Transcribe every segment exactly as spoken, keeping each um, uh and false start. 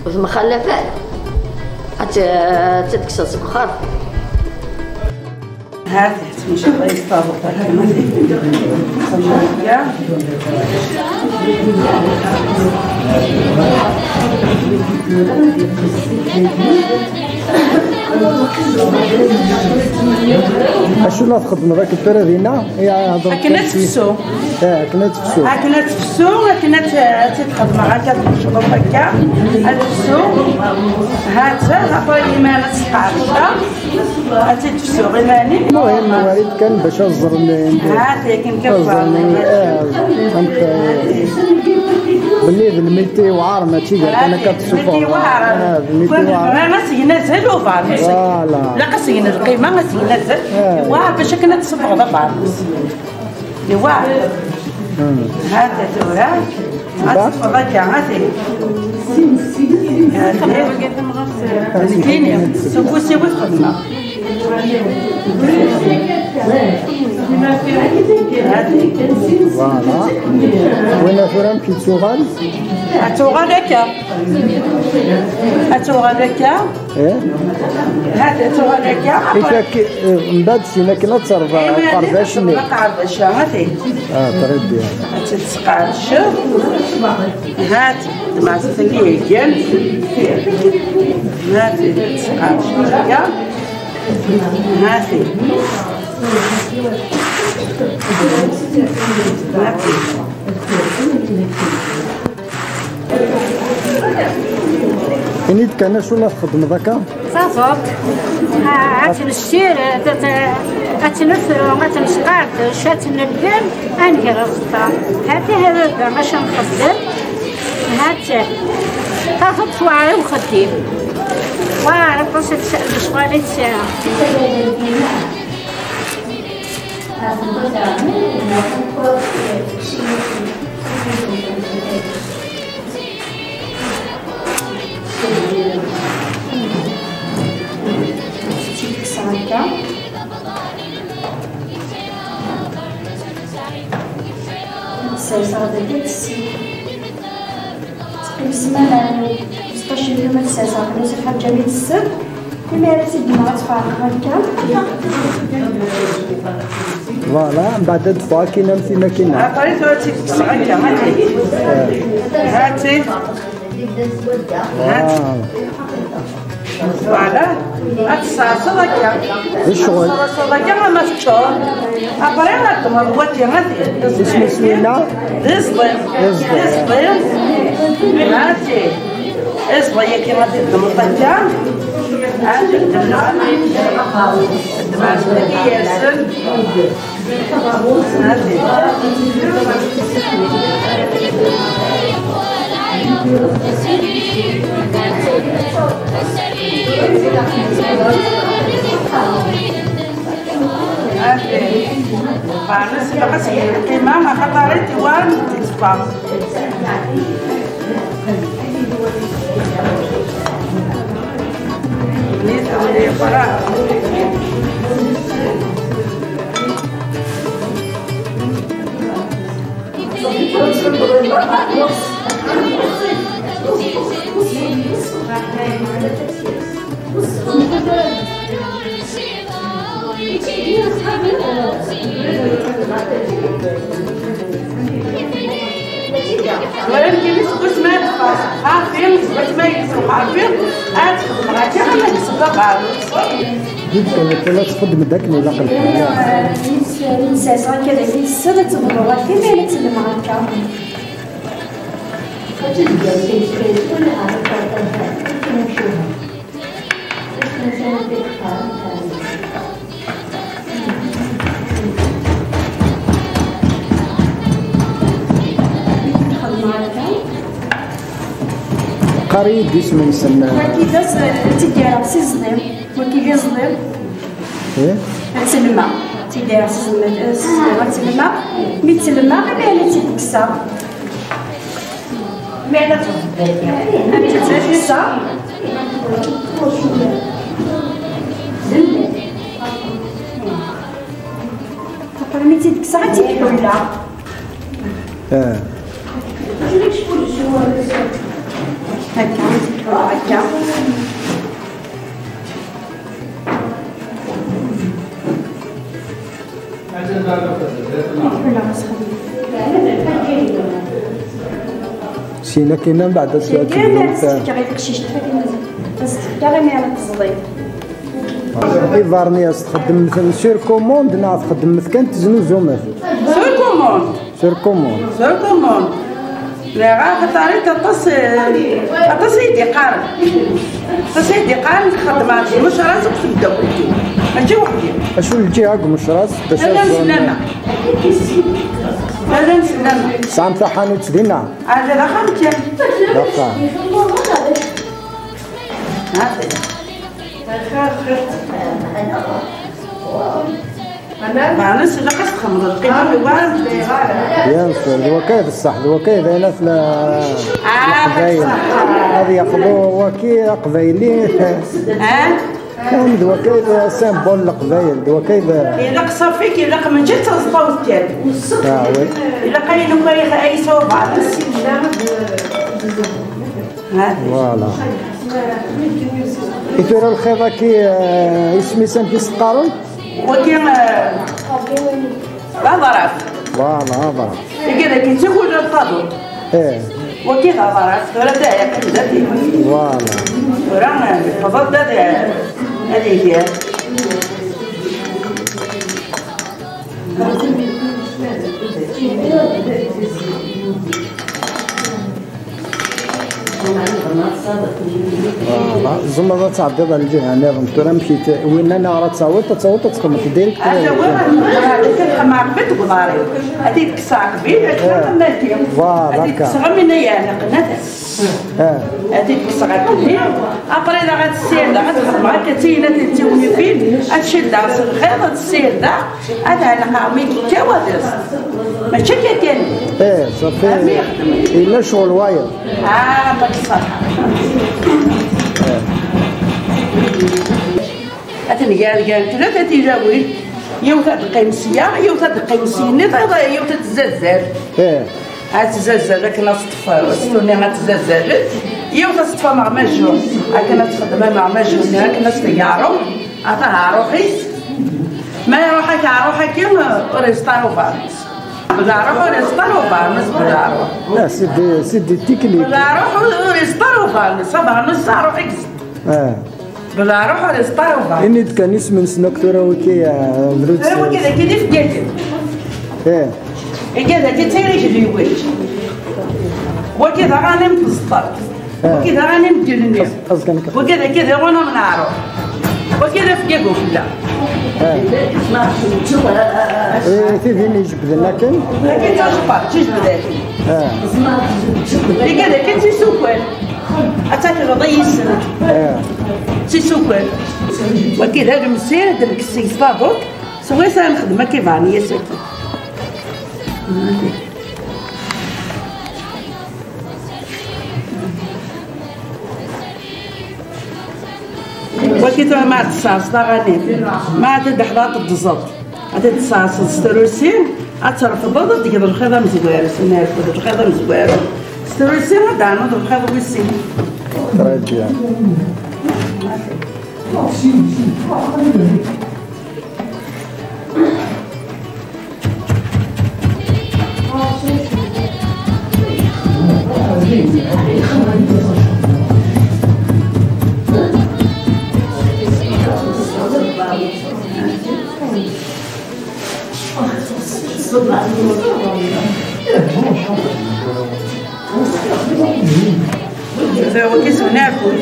Ur temxallaf ara. Ad tt-, ad tt-tekkseḍ seg uxxam. هاتي، تمشي الله يستر. Acu la txeddmeḍ akken tura dinna? Ya, hḍeṛ akken ad tefsu. Eh, akken ad tefsu. Akken ad tefsu, akken ad t-, ad tt-id-xedmeɣ akka, tmecḍeḍ akka, ad tefsu. Ha-tt-a, après liman ad tesqeɛdec, ad tt-id-tefsu iman-im. المهم, warid kan bac ad ẓren. Ha-tt-a, akken kan ad ẓren, eh, amek, eh, belli d lmiti yewɛer, mačči gar kan akka ad tessufɣeḍ. Lmiti yewɛer. Ah, d lmiti yewɛer. Ad s-gen azal uḍar. Voilà. Ilaq ad s-gen lqima, ad s-gen azal. Eh. Yewɛer bac akken ad tessufɣeḍ aḍar. Iwa. Hmm. Hada tura. Ad teṭṭfeḍ akka, ati. Ati. Nekkini, s ufus-iw i t-xedmeɣ. Ati. Voilà. Winna tura amek yettuɣal? Ad tuɣal akka. Ad tuɣal akka. Eh? Hada tuɣal akka. Itak, eh, mbaɛd sin akken ad terba. Eh, aqerdac-nni. Aqerdac-a, ati. Ah, très bien. Ad tt-tesqerdceḍ. Hati, tmaẓit-agi heggan. Hati, tesqerdceḍ akka. Hati. Hati. Ini-d kan acu la txeddmeḍ akka? Taẓeṭ. Ah, ad tt-nessir, ad tt-, ad tt-nefru, ad tt-nesqerdec, ad tt-nelbem, ad nger aẓeṭṭa. Hati hada acu nxeddem. Hati. Taẓeṭ tewɛer i uxeddim. Tewɛer aṭas lecɣal i tesɛa. Serseɣ dagi ad tessiw. Teqqim ssmana, seṭṭac n yum ad serseɣ fell-as lḥaǧa mi tessed. Imi ara tt-id-nɣ ad tferqeɣ akka. Voilà, mbeɛd ad d-teffeɣ akkin am timakina. Après tura ad tt-id-kkseɣ akka, hati. Hati. Voilà. Ad tseɛṣeḍ akka. D ccɣel. Ad tseɛṣeḍ akka ama teččur. Après ad d-tmeḍ wati, hati. Isem-is winna? D iẓḍi. D iẓḍi. D iẓḍi. Hati. Iẓḍi-agi ad t-id-tmeḍ akka. Ad t-id-tmeḍ. Ad t-id-tmeḍ. Qqimeɣ axaṭer i tiwar n tteffeɣ. Tura nekkini seg wasmi ara d-ffɣeɣ seg uxxam, seg wasmi ay yesruḥ Ṛebbi, ad xedmeɣ akka ama kkseɣ abeɛḍus. Di tkanit la txeddem-d akken ilaq lḥal. Nsers akka d akken tessed ad tebḍu ɣer timi ara tellem akka. Qqar-iyi-d isem-nsen. Wagi d as-, d tigara s iẓḍi. Wagi d iẓḍi. Eh? Ad tellmeɣ. Tigara s iẓḍi, s iẓḍi ad tellmeɣ. Mi tellmeɣ, imi ara tt-id-kkseɣ. Mi ara tt-id-kkseɣ. Après mi tt-id-kkseɣ, ad tt-id-ḥulleɣ. Ah. Akka. Syin akkin, mbeɛd ad twakklemt. Ibernyas txeddmemt sur commande neɣ txeddmemt kan teznuzumet? Sur commande. Sur commande. Sur commande. Neɣ axaṭer aṭas, aṭas i d-iqqaren. Aṭas i d-iqqaren xeddmeɣ deg Mecras akked tmeddakelt-iw. Mačči weḥd-i. Acu n lǧiha deg Mecras? D acu? Ala n ssnama. Ala n ssnama. Tesɛam taḥanut dinna? Ala, d axxam kan. D axxam. Meɛna s ilaq ad s-txedmeḍ lqima n lwal. Bien sûr, d wakay d ṣṣeḥ, d wakay d ayen at la-, Leqbayel. Ad yexḍu waki aqbayli. Ah? Kan d wakay d symbole n Leqbayel, d wakay d Ilaq ṣafi, ilaq mačči d taẓeṭṭawt kan. Ah, oui. Ilaq ayen akk ay, ay yesɛu baɛḍ. Voilà. I tura lxiḍ-agi, eh, isem-is amek i s-qqaren? Wagi, eh, d aḍraf. Voilà, aḍraf. Wagi dagi d takula n taduṭ. Eh. Wagi d aḍraf, tura d aɛiqi d afi. Voilà. Tura, eh, yeqḍa-d ad, ad iger. Voilà, tzemreḍ ad tɛeddiḍ ar lǧiha nniḍen. Tura amek i t-, winna neɣ ara tawiḍ, ad tawiḍ, ad txedmeḍ direct. Ad tawiḍ, ad txedmeḍ, ad txedmeḍ aqbil deg uḍar-iw. Ad t-kkseɣ aqbil, ad txedmeḍ nadi. Voilà, ad t-kkseɣ am winna yeɛneqen, ad, ad t-kkseɣ aqbil. Après, daɣ ad t-ssirdeɣ, ad t-xedmeɣ akka d tiyin, ad t-id-tiwni fil, ad t-cceddeɣ s lxiḍ, ad t-ssirdeɣ. Ad ɛelqeɣ mi yekkaw ad iẓ. Mačči akka kan. Eh, ṣafi. Yella ccɣel wayeḍ. Ah, ma tṣaḥa. Ad ten-gar gar tlata tilawin. Yiwet ad teqqim sya, yiwet ad teqqim syin, yiwet ad tzazzal. Eh. Ad tzazzal akken ad teṭṭef, s tunni ad tzazzal. Yiwet ad teṭṭef ameɣmaju, akken ad texdem ameɣmaju-nni, akken ad s-teg aɛṛuq. Ata aɛṛuq-is. Ma iruḥ-ak aɛṛuq-agi, ur iẓeṭṭ ara ubeṛnus. Leɛṛuq ur iẓeṭṭ ara ubeṛnus, leɛṛuq. Ah, c'est des, c'est des techniques. Leɛṛuq ur, ur iẓeṭṭ ara ubeṛnus. Abeṛnus d aɛṛuq i iẓeṭṭ. Ah. Leɛṛuq ur iẓeṭṭ ara ubeṛnus. Ini-d kan isem-nsen akk tura wiki, ah, drus. Tura wiki dagi d ifeggagen. Eh. Wigi dagi d tirigliwin. Wagi d aɣanim n tẓeṭṭert. Ah. Wagi d aɣanim n ddel-nni. Wagi dagi d iɣunam n aɛṛuq. Wagi d afeggag ufella. Ah. Eh, tidin ijebbden akken? Wagi d tajebbart, d tijebdatin. Ah. Wigi dagi d tisukal. Ad takleḍ i yisem. Ah. D tisukal. Wagi d alemsir, ad d-nekkes seg tfaḍut. Swayes ara nexdem akka ibeɛniyas-agi. Wagi tura ma ad tesserseḍ aɣanim, ma ad d-teḥḍaḍ tedẓeḍ, ad t-tesserseḍ s trusi, ad terfdeḍ, ad tgeḍ lxiḍ amezwaru, s nerfed lxiḍ amezwaru, s trusi ad d-ternuḍ lxiḍ wis sin. Très bien. Wagi s unafus.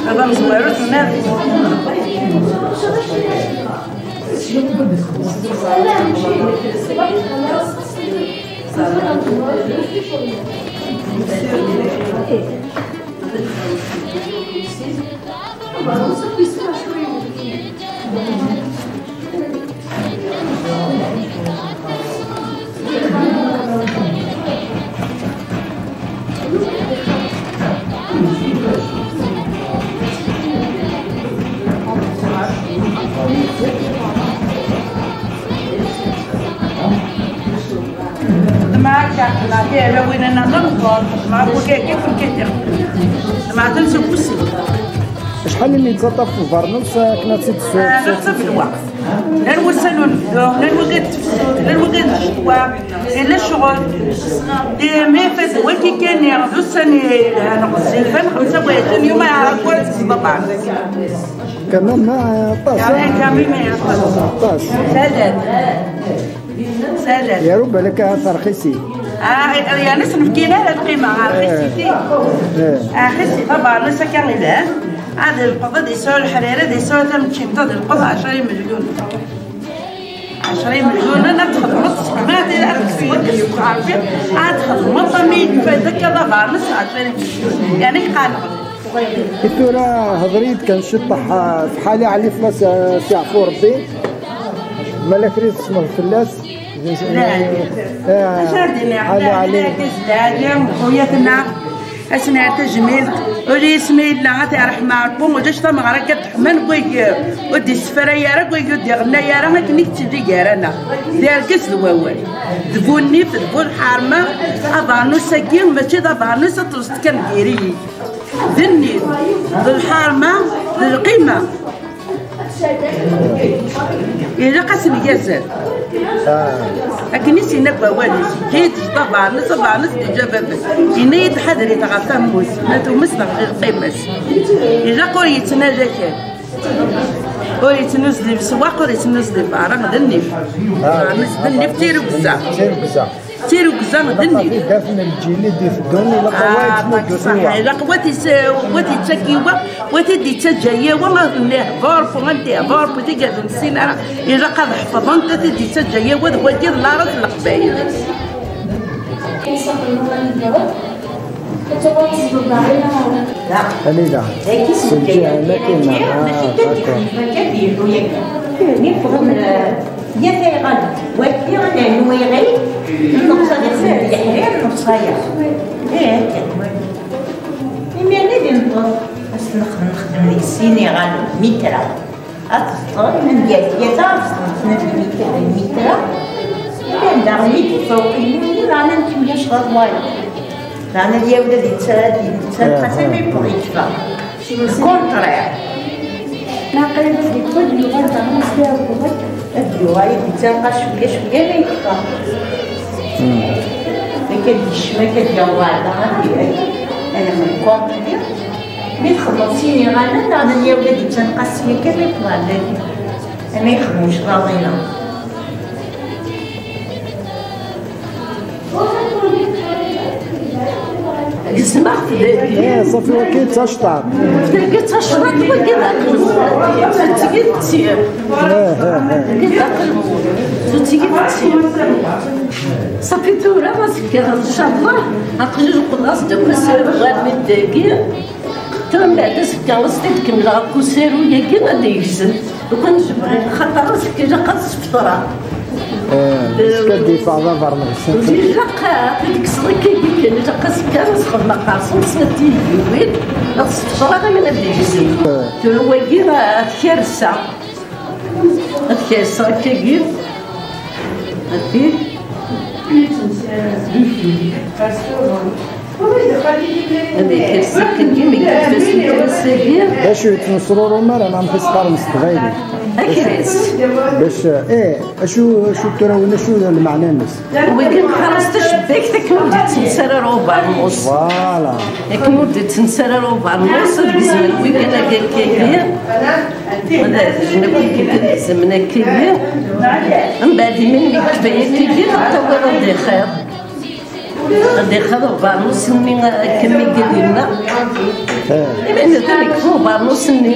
Ad amezwaru s unafus. Xedmeɣ akka, xedmeɣ tiɛlawin-nneɣ d ameqqran, xedmeɣ akk wagi, akk wagi. Ɛdel s ufus-ik. Acḥal imi yettaṭṭaf ubarnus akken ad tt-id-tessu? Ah, ḥsab lweqt. Llan wussan n unebdu, llan wigad n tefsut, llan wigad n ccetwa, yella ccɣel. Imi fad wagi kan d ussan yelhan ɣezzifan, xemsa wayatun yuma yeɛreq ur tettḍabar. Quand même, ah, aṭas, ah, quand même, aṭas. Aṭas. Salat. Salat. Yerra balak ahat rxisi. Ah, yerna s-nefkin ara lqima, ah, rxisi. Eh. Ah, rxisi, ṭabar, nnas akka ilan. Ad ilqeḍ, ad yesɛu leḥrir, ad yesɛu tameččint, ad ilqeḍ ɛecra imelyunen. Ɛecra imelyunen, ad txedmeḍ ssqemat, ad teksbeḍ deg uxerfi, ad txedmeḍ am yekfa d akka d abarnes ɛecra imelyunen. Yeɛni yeqqar. I tura, hḍer-iyi-d kan ciṭṭaḥ, ah, f Ḥali Ɛli Flas, ah, si Ɛfu Rebbi. Ma la kra i tessneḍ fell-as? Ah, Ḥali Ɛli. Argaz lɛali, mxuyatna. Ad s-nɛer tajmilt. Ula yis ma yella, ad t-yerḥem Ṛebbi, ulac tameɣra akka d-teḥman, wagi ur d-yessefray ara, wagi ur d-iɣennay ara, akken i yettili gar-aneɣ. D argaz d wawal. D bu nnif, d bu lḥerma, abarnus-agi, mačči d abarnus ad telseḍ kan diri-yi. D nnif, d lḥerma, d lqima. Ilaq ad s-neg azal. Ah. Akken i s-yenna deg wawal-is, ǧǧiɣ-d abarnes, abarnes d-yeǧǧa baba-s. Yenna-yi-d ḥader-it ɣef ammus, ma tumes neɣ lqima-s. Ilaq ur yettnal akal. Ur yettnuz di leswaq, ur yettnuz di beṛṛa, d nnif. Ah. Abarnes d nnif, d tirugza. Tirugza. Tirugza d nnif. Taddart n lǧil i d-iteddun, ilaq wa yettnuddu ṣṣeḥ. Ilaq wa t-is-, wa t-ittak i wa, wa t-id-ittaǧǧa i wa, ad nihḍur, wa ad nihḍur, tigert ur nessin ara. Ilaq ad ḥefḍent, ad t-id-ittaǧǧa i wa, d wagi d laras n Leqbayel. Anida? Seg lǧiha-nni kan, ah, d'accord. Yat ayɣan, wagi ad nernu ayɣan, nneqṣ ad ixdem leḥrir, nneqṣ aya. Ih, akka. Imir-nni di neṭṭeḍ, ad s-nexdem, nexdem deg sin iɣan, mitra. Ad tefṭer, anda tgata, ad tefṭer, tnadi mitra, mitra. Imir daɣen mi tefruq lmumni, daɣen ad nkemmel acḍaḍ wayeḍ. Daɣen ad yawd ad yettarra, ad yettarra, ah, xaṭi ma yewweḍ yekfa. Le contraire. Naqal ad d-yewweḍ, yuɣal daɣen ad s-d-iɛawed. Ad d-yuɣal ad yettarra cwiya, cwiya, ma yekfa. Hmm. Akka d-yekcem, akka d-yaweḍ daɣen, ad d-, ad, ad, le contraire. Mi txedmeḍ sin iɣallen, daɣen ad yawd ad yettanqas sya kan, ma yewweḍ dagi. Ama yexdem ucḍaḍ-ina. Gezmeɣ-t dagi. Eh, ṣafi, wagi d tacṭart. Dagi d tacṭart, wagi d aqelmun. Tettgil d tir. Eh, eh, eh. Wagi d aqelmun. Tettgil d tir. Ṣafi tura, azekka, ncallah, aqjij uqeḍ-as-d akk asaru armi d dagi. Tura mbeɛd azekka, ad s-t-id-kemmleɣ akk usaru-agi ad d-yegzem. Lukan jebɣen, xaṭer azekka ilaq ad sfeṭreɣ. Eh, azekka ad d-yeffeɣ d aberneɣ. Ilaq ad t-id-kkseɣ akka kan, ilaq azekka ad s-xedmeɣ ɣer-sen snat tiyiwin, ad sfeṭreɣ amin ad d-yegzem. Eh. Tura wagi ad t-kerseɣ. Ad kerseɣ akkagi. Akkagi. Ad ikers akkagi, mi yekres ass-agi. D acu, yettnesruru mara, neɣ amek i s-qqaren s teqbaylit? Akres. Bac, eh, acu, acu tura win, acu d lmeɛna-nnes? Wigi qqaren-as tacebbakt akken ur d-yettens ara ubarnus. Voilà. Akken ur d-yettens ara ubarnus, ad gezmen wigi akkagi. Ad ɛedden akk wigi ad gezmen akkagi. Mbeɛd imi yekfa akkagi, ad tawiḍ ad ixir. Ad ixir ubarnus-nni akken mi d-yenna. Eh. Imi netta yekfa ubarnus-nni.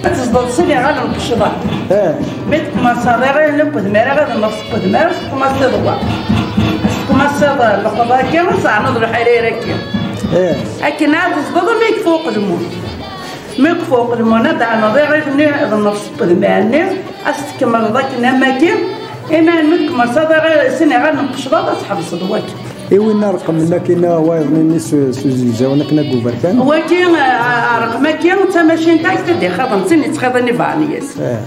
Ad tezdeḍ s iniɣal n ccḍa. Eh. Mi teqmaṣaḍ iɣil n uqedmar, ad nneɣ s uqedmar, s teqmaṣiḍ wa. S teqmaṣiḍ leqḍa-agi, ad teɛnuḍ lḥirira-agi. Eh. Akken ad tezdeḍ, mi yekfa uqelmun. Mi yekfa uqelmun, ad d-ɛnuḍ iɣil-nni, d nnefs n udmar-nni, ad s-tkemmleḍ akken am wagi, imi mi tkemmleḍ s iniɣal n ccḍa, ad tḥebseḍ wagi. I winna rqem-nni akkin, wayeḍ-nni s, s uzegzaw-nni akkin deg uberkan? Wagi, a, a, rqem-agi, d tam-, Mačči n ta i t-id-ixaḍen, d tin yettxiḍin ibeɛniyas. Eh.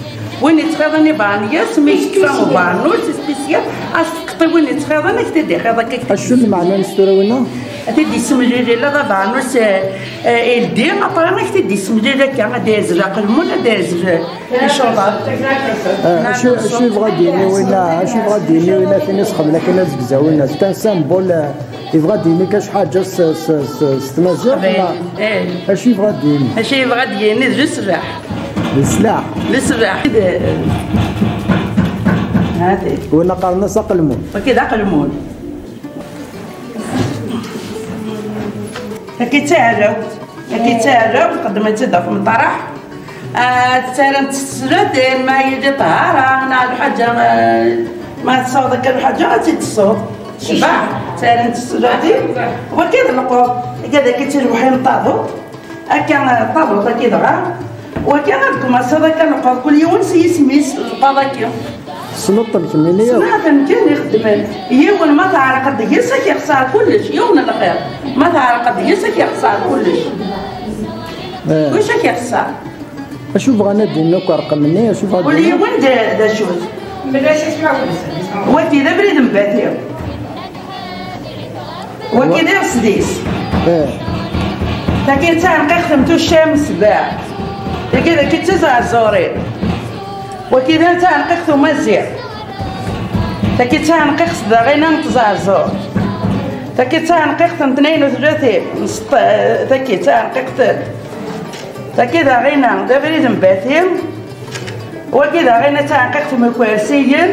Win yettxiḍin ibeɛniyas, mi yekfa ubeɛnus, spécial, as-teqṭi win yettxiḍin, ak-t-id-ixaḍ akka. Acu n lmeɛna n tura-wina? Ad t-id-yessemlili, la d abeɛnus, eh, eh, ildi, après ak-t-id-yessemlili akka, ad d-yazzel aqelmun, ad d-yazzel, eh, icuḍan. Eh, acu, acu yebɣa ad d-yini wina, acu yebɣa ad d-yini wina, tin isxedmen akken azegzaw-ina, c'est un symbole, eh, Yebɣa ad d-yini kan ḥaǧa s, s, s, s tmaziɣt, neɣ eh. Acu yebɣa ad d-yini? Acu yebɣa ad d-yini d leslaḥ. Leslaḥ? Leslaḥ. Hadi. Win qqaren-as aqelmun. Wagi d aqelmun. Wagi d taɛrawt. Wagi d taɛrawt, qeddmen-tt-id ɣef umeṭraḥ. Ah, ttarran-tt s tesratin, ma yili ṭṭhara, neɣ lḥaǧa, ah, ma tessaweḍ akka lḥaǧa, ad tt-id-tessuḍ. Tecbeḥ, ttarran-tt s tesratin. Wagi d lqeḍ, akka d akka tt-, lweḥi n taḍuṭ. Akka, ah, taḍuṭ, akka dɣa. Wagi ad tkumaṣiḍ akka lqeḍ, kul yiwen s yisem-is, lqeḍ-agi. Tessneḍ-ten kemmini yakk? Ssneɣ-ten kan ixeddmen. Yiwen ma tɛerqeḍ deg-s, ad k-ixṣer kullec, yiwen n lxiḍ. Ma tɛerqeḍ deg-s, ad k-ixṣer kullec. Eh. Kullec ad k-ixṣer. Acu bɣan ad d-inin akk rqem-nni? Acu bɣan ad d-inin? Ul yiwen d, d acu-t? Wagi d abrid n Bati. Wagi d iɣesdis. Eh. Tagi d taɛenqiqt n tucca n ssbeɛ. Tagi d, tagi d tiẓerẓurin. Wagi d taɛenqiqt umaziɣ. Tagi d taɛenqiqt daɣina n tẓerẓur. Tagi d taɛenqiqt n tnayen u tlatin. N seṭ-, tagi d taɛenqiqt Tagi daɣina d abrid n Bati. Wagi daɣina d taɛenqiqt n Ikersiyen.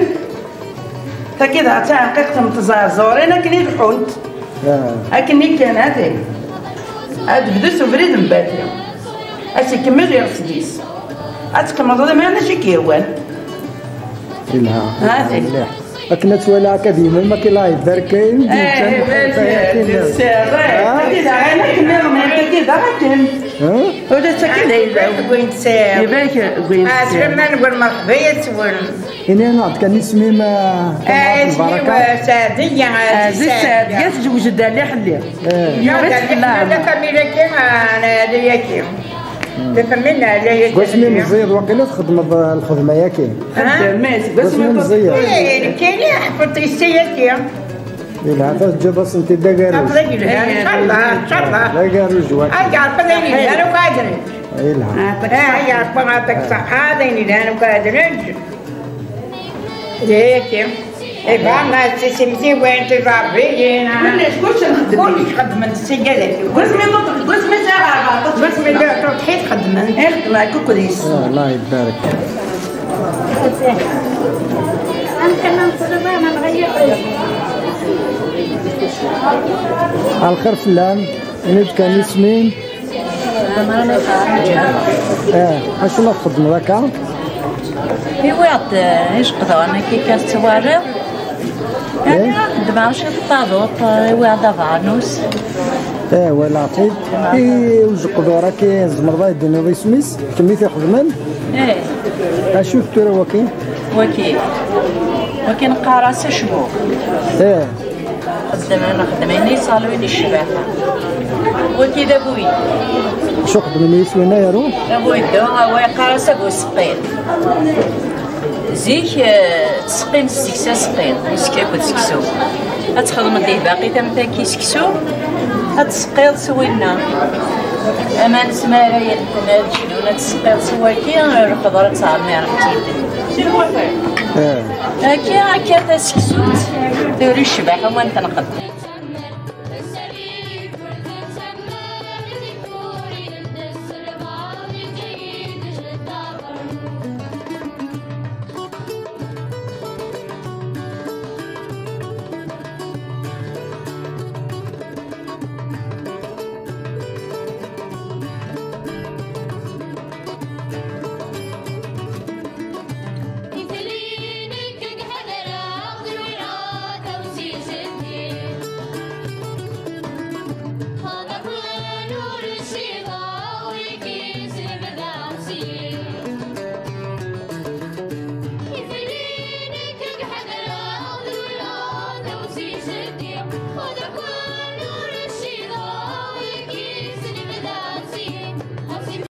Tagi daɣ d taɛenqiqt n tẓerẓurin akken i leḥḥunt. Ah. Akken i kan, hati. Ad d-bdu s ubrid n Bati. Ad s-ikemmel iɣesdis. Ad tkemmleḍ iman acu i k-yehwan. Yelha. Ha, mliḥ. Akken ad twalaɣ akka d yemma-m, akken la ibarek, eh, ibarek, eh, eh, eh. Tagi daɣ akken nniḍen, tagi daɣ akken. Huh? Ula d tagi d ayla-w. Ibarek deg wayen tesɛiḍ. Ibarek deg wayen tesɛiḍ. Ah, Sliman, nqul merḥba yid-wen. Ini-aneɣ-d kan isem-im, ah, eh, isem-iw, lbaraka. Eh, Saɛdiya, eh, Ɛziz Saɛdiya. Saɛdiya, tezweǧ-d Ɛli Ḥelli. Eh. Yuba-tt fell-am. La famille-agi, ah, Ɛli-agi. Deg wasmi meẓẓiyeḍ waqila txeddmeḍ lxedma-yaki? Xeddem, eh, seg wasmi meẓẓiyeḍ. Eh, nekkini ḥfeḍ yessi-yaki. Yelha, ta teǧǧiḍ-asent-id d agerruj. Ḥfeḍ ayen yelhan, ncallah, ncallah. D agerruj waki. Ay Ṛebbi, d ayen yelhan akk ad neǧǧ. Yelha. Eh, ay Ṛebbi, ɛṭik ṣṣeḥḥa, d ayen yelhan akk ad neǧǧ. D ayaki. Iban, tisimsiwin, tiẓerbiyin, kullec, kullec nxeddem. Kullec xeddmen s tsigad-agi. Wasmi tuṭ-, wasmi sɛiɣ rbeɛṭac. Wasmi d-, tuṭḥit xeddmen. Ixeddem akk ukris. Ah, Allah ibarek. Lxir fell-am, ini-d kan isem-im. Eh, acu la txeddmeḍ akka? Iwiɣ-d, eh, ijeqduren akka kan tettwaliḍ. Eh? Akka, xeddmeɣ ciṭ n taduṭ, eh, iwiɣ-d abeṛnus. Eh, walaɣ-t-id. I ujeqdur akka, tzemreḍ ad d-tiniḍ isem-is? Kemm i t-ixedmen? Eh. Acu-t tura waki? Waki. Waki neqqar-as acbu. Eh. Xeddmen, xeddmen iṣalwen i ccbaḥa. Wagi d abuydu. Acu xeddmen yiswi-nni, yaru? Abuydu, wa yeqqar-as abuseqqil. Zik, eh, ttseqqin seg-s aseqqil, usekkil akked seksu. Ad txedmeḍ di baqi tamtaki seksu, ad tseqqiḍ s winna. Aman s mara yelḥen ad cnun, ad tseqqiḍ s waki, lxeḍra ad tɛemmireḍ-tt-id. Eh. Akka, akka taseksut, tura icbeḥ, uma n-tenqeḍ.